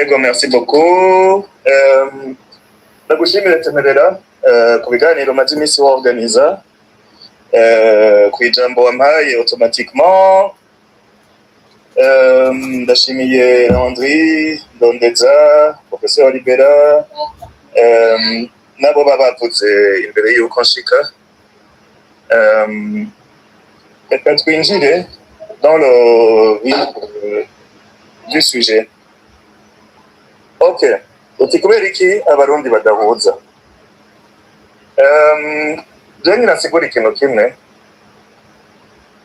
Ego, merci beaucoup. Ndagushimire Temerera ku biganiro maze iminsi worganiza, ku ijambo wampaye automatiquement. Ndashimiye Landry Ndondeza, Professeur Libera, nabo baba bavuze imbere yuko nshika. Reka twinjire dans le vif du sujet. Ok, uti kubera iki Abarundi badahuza? Je ngira ikintu kimwe.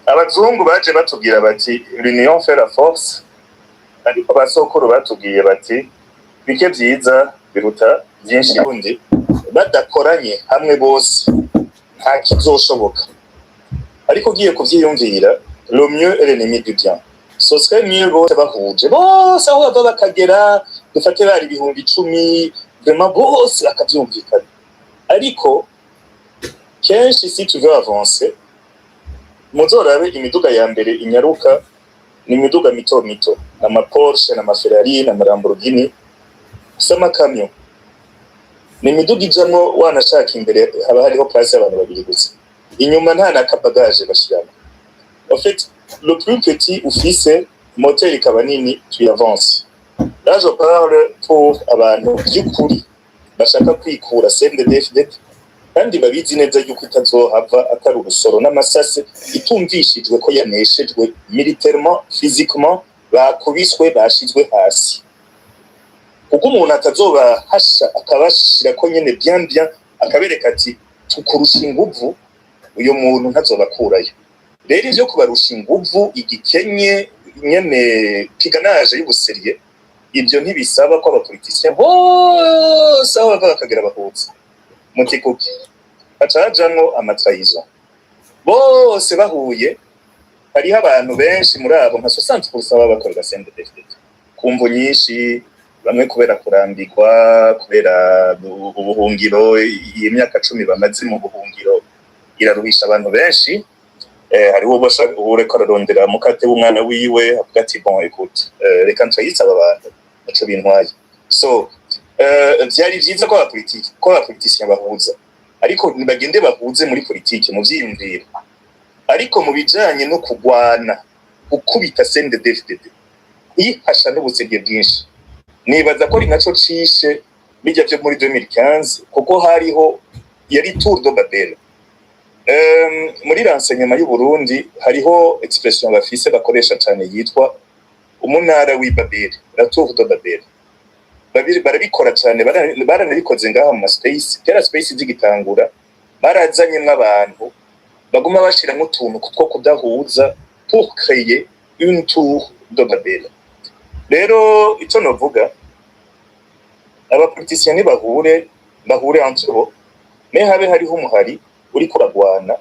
Abazungu baje batubwira bati "L'union fait la force", ariko basokuru batubwiye bati "Bike vyiza biruta vyinshi". Bundi badakoranye hamwe bose nta kizoshoboka. Ariko ugiye kuvyiyumvira, le mieux est l'ennemi du bien. Ce serait mieux bose bahuje, bose aho bava bakagera, dufate bari 10.000, vraiment bose bakavyumvikana. Ariko kenshi, si tu veux avancer, muzorabe imiduga ya mbere inyaruka ni imiduga mito mito, ama Porsche n'ama Ferrari n'ama Lamborghini, si amakamyo. Ni imiduga ijamwo wanashaka imbere haba hariho place y'abantu babiri gusa, inyuma nta na kabagaje bashiramo. En fait, le plus petit ufise moteur ikaba nini, tu avances. Là, je parle pour abantu by'ukuri bashaka kwikura CNDD-FDD kandi babizi neza yuko itazohava atari urusoro n'amasase, itumvishijwe ko yaneshejwe militairement, physiquement, bakubiswe, bashizwe hasi, kuko umuntu atazobahasha akabashira ko nyene bien bien, akabereka ati "Tukurusha inguvu", uyo muntu ntazobakurayo. Rero ivyo kubarusha inguvu, igikenye nyene, piganaje y'ubuseriye, ibyo ntibisaba ko aba politiciens bose aho bava bakagera bahuza. Muti kuki? Haca hajamwo ama trahison. Bose bahuye, hariho abantu benshi muri abo, nka 60% baba bakorera CNDD-FDD ku mvo nyinshi, bamwe kubera kurambirwa, kubera ubuhungiro. Iyi myaka 10 bamaze mu buhungiro iraruhisha abantu benshi. Hariho uriko ararondera mukate w'umwana wiwe, avuga ati "Bon, écoute, reka ncayitse aba bantu, naco bintwaye." So vyari vyiza ko abapolitiki, ko aba politiciens bahuza, ariko nibagende bahuze muri politiki, mu vyiyumviro, ariko mu bijanye no kugwana, gukubita CNDD-FDD, kuyihasha n'ubusebye bwinshi, nibaza ko ari naco cishe bijya vyo muri 2015, kuko hariho yari tour de Babel. Muri renseignement y'u Burundi hariho expression bafise bakoresha cane yitwa umunara w'i Babel, la tour de Babel. Babiri barabikora cane, baranabikoze ngaha mu space kera space zigitangura, barazanyemwo abantu baguma bashiramwo utuntu two kudahuza pour créer une tour de Babel. Rero ico novuga, aba politiciens nibahure, bahure entre bo, mais habe hariho umuhari uriko uragwana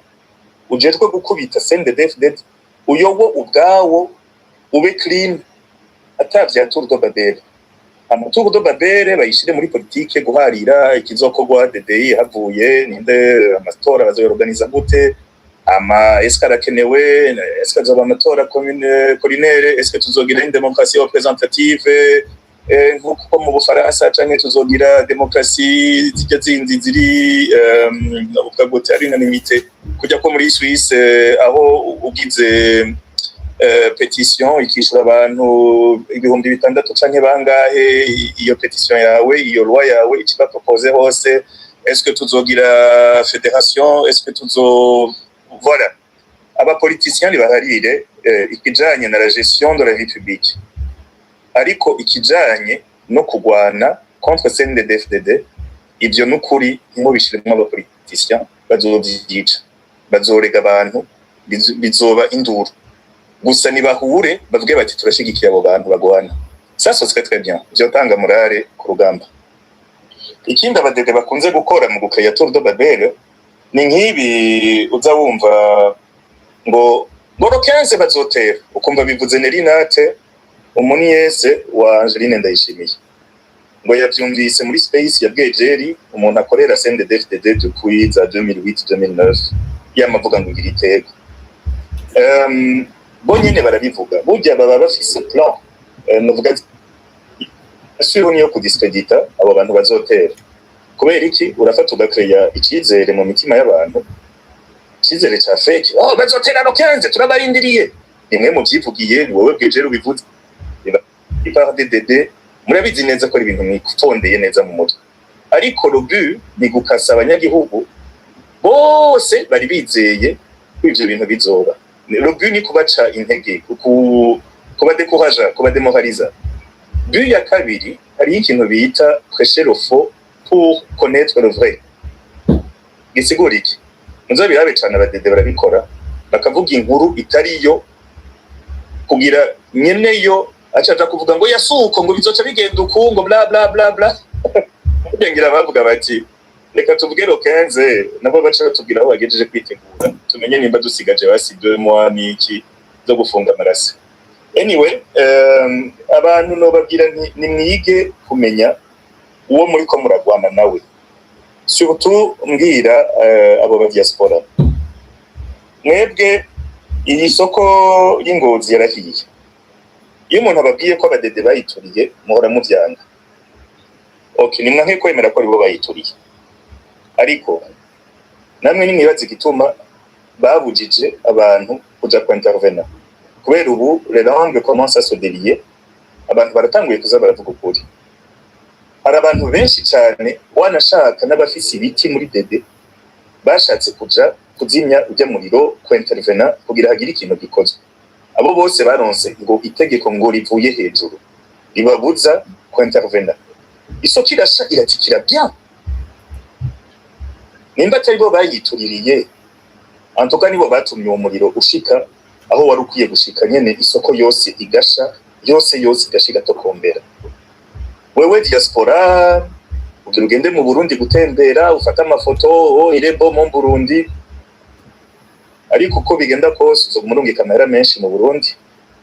ujejwe gukubita CNDD-FDD, uyowo ubwawo ube clean, ata vya tour de Babel. Ama tour de Babel bayishire muri politike, guharira ikizokorwa, DDI havuye ninde, amatora bazoyorganiza gute, ama est-ce arakenewe, est-ce azoba amatora commune collinaire, est-ce tuzogira une démocratie représentative nkuko mu Bufaransa, canke tuzogira démocratie zijya zindi ziri uvuga gute, ari unanimité, kujya ko muri Suisse, aho ugize pétition ikishura abantu 6000 canke bangahe, iyo pétition yawe, iyo loi yawe ikiba proposé hose. Est-ce que tuzogira fédération? Est-ce que tuzo, voilà, aba politiciens nibaharire ikijanye na la gestion de la vie publique, ariko ikijanye no kugwana contre CNDD-FDD, ivyo nukuri ntimubishiremwo aba politiciens, bazovyica, bazorega abantu, bizoba induru gusa. Nibahure bavuge bati "Turashigikiye abo bantu bagwana", ça ce serait très bien, vyotanga morale ku rugamba. Ikindi abadede bakunze gukora mu gukeya tour de Babel ni nk'ibi uza wumva ngo le 15 bazotera, ukumva bivuze Nerinate, umu nièce wa Angeline Ndayishimiye, ngo yavyumvise muri space ya Bwejeri, umuntu akorera CNDD-FDD depuis za 2008 2009, yamavuga ngo ngira itego. Bo nyene barabivuga, burya baba bafise plan, novuga Sûr, niyo kudiscrédita abo bantu bazotera. Kubera iki? Urafata ugacréa icizere mu mitima y'abantu, icizere ca fake. "Oh, bazotera le 15, turabarindiriye." Nimwe mu vyivugiye, ni wowe bwejero ubivuze par DDD. Murabizi neza ko ari ibintu mwitondeye neza mu mutwe, ariko le but ni gukasa abanyagihugu bose bari bizeye ko ivyo bintu bizoba. Le but ni kubaca intege, kubadécouragea, kubadémoralisa. But ya kabiri, hariho ikintu bita prêcher le faux pour connaître le vrai. Gisigura iki? Muzobirabe cane, abadede barabikora, bakavuga inkuru itariyo kugira nyeneyo aca aja kuvuga ngo yasuko, ngo bizoca bigenda uku, ngo bla bla bla bla. Ngira bavuga bati: "Reka tuvuge le 15, nabo baca batubwira aho bagejeje kwitegura, tumenye nimba dusigaje basi 2 mois n'iki zo gufunga amaraso." Anyway, abantu nobabwira nti nimwige kumenya uwo muriko muragwana nawe, surtout mbwira abo ba diaspora. Mwebwe, iyi soko y'Ingozi yarahiye. Iyo umuntu ababwiye ko abadede bayituriye, muhora muvyanga. Okay, nimwa nke kwemera ko aribo bayituriye, ariko namwe nimwibaza igituma babujije abantu kuja ku intervena. Kubera ubu les langues commencent à se délier, abantu baratanguye kuza baravuga ukuri. Hari abantu benshi cyane, wanashaka n'abafise ibiti muri dede, bashatse kuja kuzimya ujya muriro, ku intervena kugira hagire ikintu gikozwe. Abo bose baronse ngo itegeko ngo rivuye hejuru ribabuza ku intervena. Isoko irasha, iratikira bien. Nimba atari bo bayituririye, antuka nibo batumye uwo muriro ushika aho wari ukwiye gushika nyene, isoko yose igasha, yose yose igasha, igatokombera. Wewe diaspora, ugira ugende mu Burundi gutembera, ufate amafoto: "Oh, il est beau mon Burundi." Ariko uko bigenda kose, uzoguma urungika amahera menshi mu Burundi.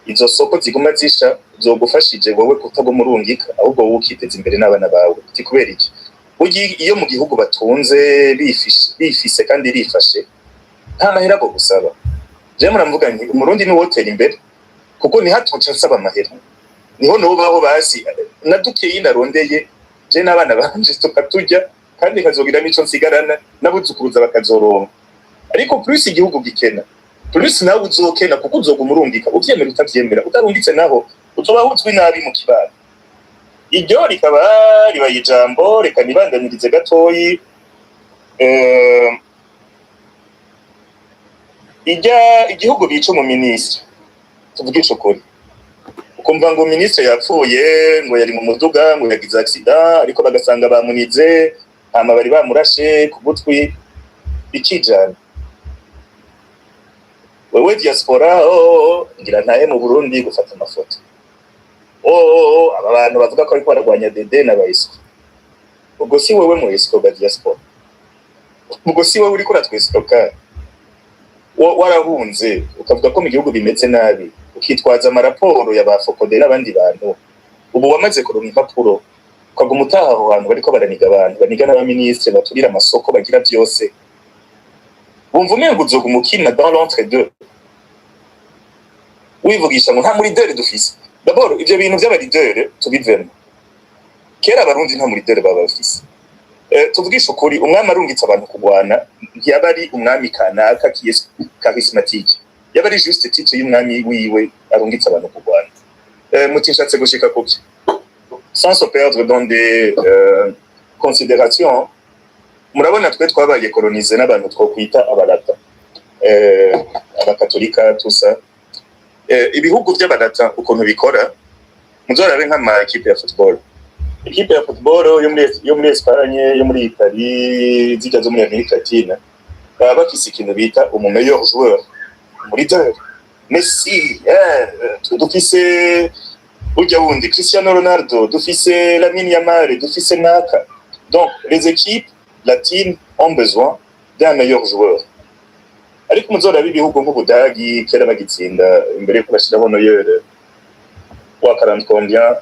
Izo soko ziguma zisha zogufashije wowe kutaguma urungika, ahubwo wowe ukiteza imbere n'abana bawe. Uti kubera iki? Burya iyo mu gihugu batunze, bifishe, bifise kandi bifashe, nta mahera go gusaba. Je muramuvuga nti Umurundi ni wotera imbere, kuko ntihatoca nsaba amahera, niho nobaho basi na dukeyi narondeye, je n'abana banje tukaturya, kandi nkazogira n'ico nsigarana, n'abuzukuruza bakazoronka. Ariko plus igihugu gikena, plus nawe uzokena, kuko uzoguma urungika, uvyemera utavyemera. Utarungitse naho uzoba uzwi nabi mu kibano. Iryo rikaba ribaye ijambo. Reka nibandanirize gatoyi. Ijya igihugu bica mu minisitiri, tuvugisha ukuri, ukumva ngo minisitiri yapfuye, ngo yari mu muduga, ngo yagize accident, ariko bagasanga bamunize, hama bari bamurashe ku gutwi, bikijana. Wewe diaspora: "Oh, oh, ngira ntahe mu Burundi gufata amafoto. Oh, aba bantu bavuga ko ariko bararwanya dede n'abayiswa." Ubwo si wewe mu escroc ba diaspora? Ubwo si wowe uriko uratwescroka? Warahunze, ukavuga ko mu gihugu bimeze nabi, ukitwaza amaraporo ya ba FOCODE n'abandi bantu. Ubu wamaze kuronka impapuro, ukaguma utaha aho hantu bariko baraniga abantu, baniga n'abaminisitiri, baturira amasoko, bagira byose. Wumva umengo uzoguma ukina dans l'entre deux, wivugisha ngo nta mu leader dufise. D'abord ivyo bintu vy'aba leader tubivemo. Kera Abarundi nta mu leader baba bafise. Tuvugishe ukuri, umwami arungitse abantu kurwana, ntiyaba ari umwami kanaka qui est charismatique, yaba ari juste titre y'umwami wiwe arungitse abantu kurwana. Muti nshatse gushika kuki? Sans se perdre dans des considérations, murabona twe twabaye colonisé n'abantu twokwita abarata, abakatolika tusa. Ibihugu by'abarata ukuntu bikora, muzorabe nk'ama équipe ya football, équipe ya football yo muri Espagne, yo muri Italie, zijya zo muri Amerika Latine, baba bafise ikintu bita umu meilleur joueur, umu leader. Messi, dufise urya wundi Cristiano Ronaldo, dufise Lamine Yamal, dufise naka. Donc les équipes latines ont besoin d'un meilleur joueur. Ariko muzorabe ibihugu nk'Ubudagi, kera bagitsinda, imbere yuko bashyiraho Neuer wa 40 combien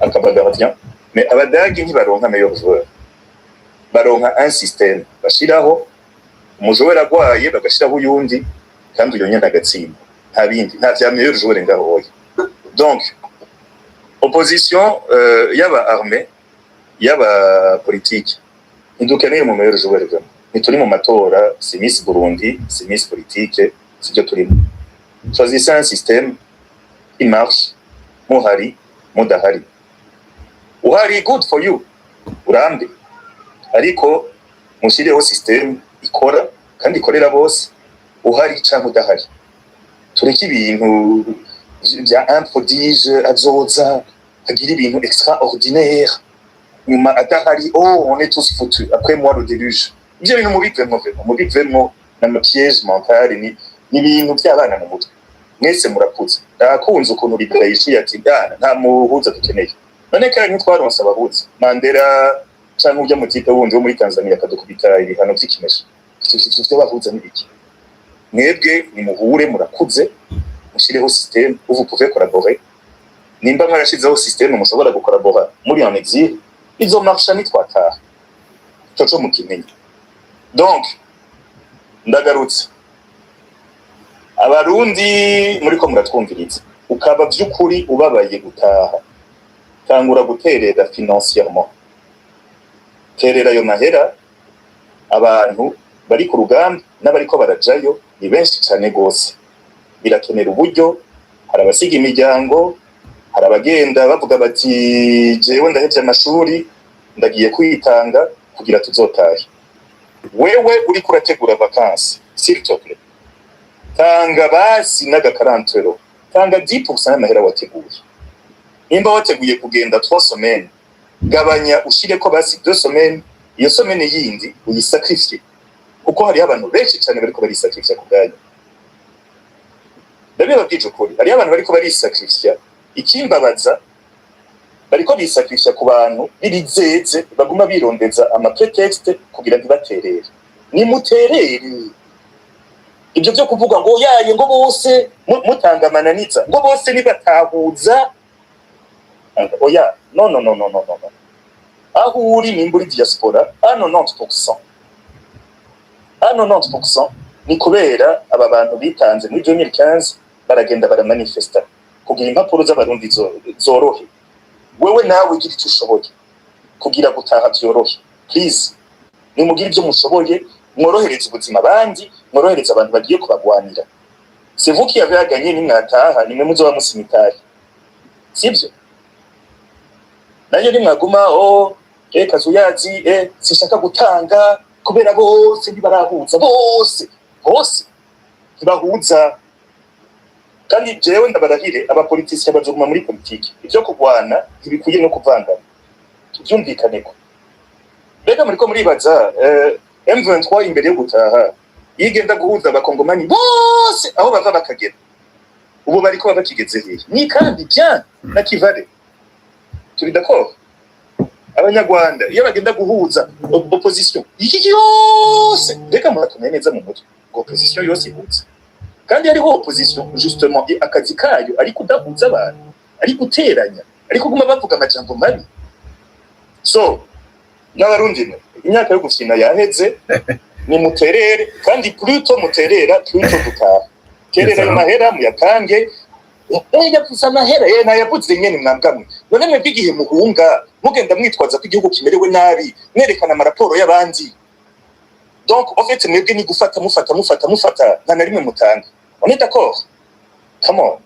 akaba gardien, mais Abadagi ntibaronka meilleur joueur, baronka un système bashiraho. Umu joueur agwaye, bagashiraho uyundi, kandi uyo nyene agatsinda. Nta bindi, nta vya meilleur joueur ngaho. Oya. Donc Opposition, yaba armée, yaba politique, ntidukeneye mu meilleur joueur vraiment. Ntituri mu matora, si Miss Burundi, si Miss Politique, sibyo turimo. Choisissez un système qui marche, muhari, mudahari. Uhari, good for you, urambe, ariko mushireho système ikora kandi ikorera bose, uhari canke udahari. Tureke ibintu vya un prodige azoza agira ibintu extraordinaire, nyuma adahari, oh, on est tous foutus, après moi le déluge. Ivyo bintu mubivemwo vraiment, mubivemwo. N'ama piège mental, ni ibintu vy'abana mu mutwe. Mwese murakuze. Nakunze ukuntu Libera yishuye ati: "Bwana, nta muhuza dukeneye." None kare ntitwaronse abahuza, Mandela canke urya mu type wundi wo muri Tanzania, akadukubita ibihano vy'ikimesha? Ivyo vy'abahuza ni biki? Mwebwe nimuhure, murakuze, mushireho système où vous pouvez collaborer. Nimba mwarashizeho système mushobora gukorabora muri en exil, izo marcha nitwataha, ico co mukimenya. Donc ndagarutse, Abarundi muriko muratwumviriza, ukaba vy'ukuri ubabaye gutaha, tangura guterera financièrement, terera ayo mahera. Abantu bari ku rugamba n'abariko barajayo ni benshi cane gose, birakenera uburyo. Hari abasiga imiryango, hari abagenda bavuga bati: "Jewe ndahevye amashuri, ndagiye kwitanga kugira tuzotahe." Wewe uriko urategura vacances, s'il te plaît, tanga basi n'agakarantero, tanga 10% y'amahera wateguye. Nimba wateguye kugenda 3 semaines, gabanya, ushireko basi 2 semaines, iyo semaine yindi uyisacrifie, kuko hariho abantu benshi cyane bariko barisacrifia ku bwanyu. Ndabibabwije ukuri, hariho abantu bariko barisacrifia. Ikimbabaza, bariko bisacrifia ku bantu b'ibizeze baguma birondeza ama prétexte kugira ntibaterere. Nimuterere. Ibyo byo kuvuga ngo yaye, ngo bose mutanga amananiza, ngo bose nibatahuza, oya, no, no, no, no, no, no. Aho uri, nimba uri diaspora, à 90%, à 90% ni kubera aba bantu bitanze muri 2015, baragenda baramanifesta kugira impapuro z'Abarundi zorohe. Wewe nawe gira icyo ushoboye kugira gutaha byorohe. Please, nimugire ibyo mushoboye, mworohereze ubuzima abandi, mworohereze abantu bagiye kubagwanira. C'est vous qui avez à gagner. Nimwataha, nimwe muzoba musimitari, sibyo? Nayo nimwaguma: "Oh, kazuyazi, sinshaka gutanga kubera bose ntibarahuza." Bose bose ntibahuza. Kandi jewe ndabarahire, abapolitisiye bazoguma muri politiki. Ivyo kurwana ntibikwiye no kuvangana, tuvyumvikaneko. Mbega muriko muribaza, M23 imbere yo gutaha yigenda guhuza Abakongomani bose aho bava bakagera, ubu bariko baba bakigeze hehe? Ni kandi bien na Kivale, turi d'accord? Abanyarwanda iyo bagenda guhuza opposition iki yose, mbega murakomeye neza mu mutwe ngo opposition yose ihuze? Kandi hariho opposition justement akazi kayo ari kudahuza abantu, ari guteranya, ari kuguma bavuga amajambo mabi. So n'Abarundi mwe, imyaka yo gufyina yaheze. Nimuterere, kandi plutôt muterera, plutôt dutaha. Terera ayo mahera, muyatange. Yavuze amahera, nayavuze nyene. Mwambwamwe, none mwebwe igihe muhunga mugenda mwitwaza ko igihugu kimerewe nabi, mwerekana amaraporo y'abandi, donc en fait mwebwe ni gufata, mufata, mufata, mufata, nta na rimwe mutanga. On est d'accord? Come on.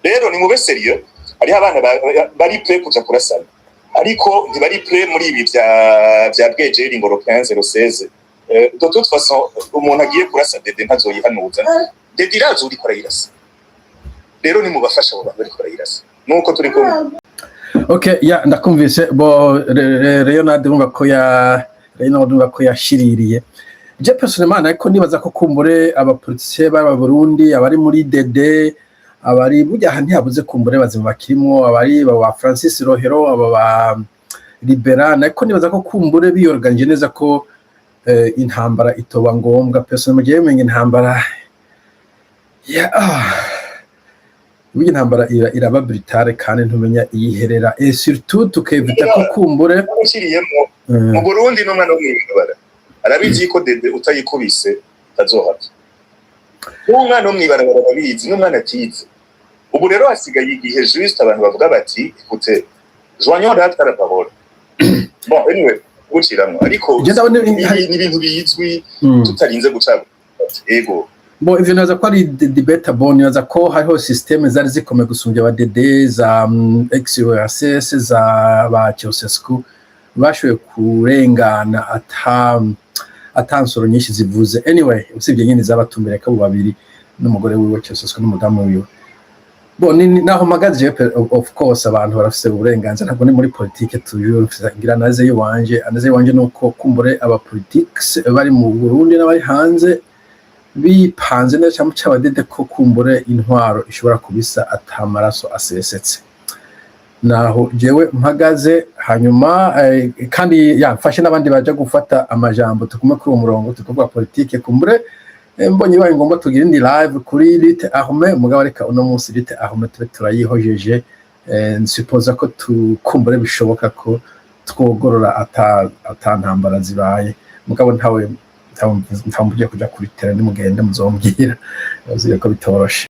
Rero nimube sérieux. Hariho abana bari prêts kuja kurasana, ariko ntibari prêts muri ibi vya bwejeri ngo le 15, le 16. De toute façon, umuntu agiye kurasa dede ntazoyihanuza. Dede irazi uriko arayirasa. Rero nimubafasha abo bantu bariko barayirasa, nuko turi kumwe. Okay, ya, ndakumvise. Bo Leonard, urumva ko ya Leonard, urumva ko yashiririye. Je personnellement, ariko nibaza ko kumbure abapoliticiens b'aba Burundi, abari muri DD, abari burya aha, ntihabuze kumbure bazima bakirimwo, abari ba Francis Rohero, aba ba Libera, ariko nibaza ko kumbure biyorganije neza ko intambara itoba ngombwa. Personnellement, jewe menga intambara ya burya intambara iraba brutale, kandi ntumenya iyiherera, et surtout tukevita ko kumbure ushyiriyemo mu Burundi n'umwana wo mw'ibarabara arabizi ko dede utayikubise utazohava. N'umwana wo mw'ibarabara arabizi, n'umwana atize. Ubu rero hasigaye igihe juste abantu bavuga bati: "Écoutez, joignons l'acte à la parole." Bon, anyway, guciramwo, ariko Je ndabona ni ibintu bizwi tutarinze gucagura, ego. Bo, ivyo nibaza ko ari debatable. Nibaza ko hariho système zari zikomeye gusumbya aba DD za ex-URSS, za ba Ceausescu, bashoboye kurengana ata nsoro nyinshi zivuze. Anyway, usibye nyine zabatumire ko abo babiri n'umugore wiwe Ceausescu n'umudamu wiwe. Bo, naho mpagaze jewe, of course abantu barafise uburenganzira, ntabwo ni muri politike toujours ngira analyse yiwanje. Analyse yiwanje nuko kumbure aba politics bari mu Burundi n'abari hanze bipanze neza cyangwa c'abadede ko kumbure intwaro ishobora kubisa ata maraso asesetse. Naho jewe mpagaze. Hanyuma kandi yamfashe n'abandi baja gufata amajambo, tugume kuri uwo murongo tukuvuga politike. Kumbure mbonye bibaye ngombwa tugira indi live kuri lutte armée. Mugabo reka uno munsi lutte armée tube turayihojeje. Nsupoza ko tukumbure bishoboka ko twogorora ata ntambara zibaye, mugabo ntawe ntawe mvugiye kuja kuri terrain. Nimugende muzombwira, uzi ko bitoroshe.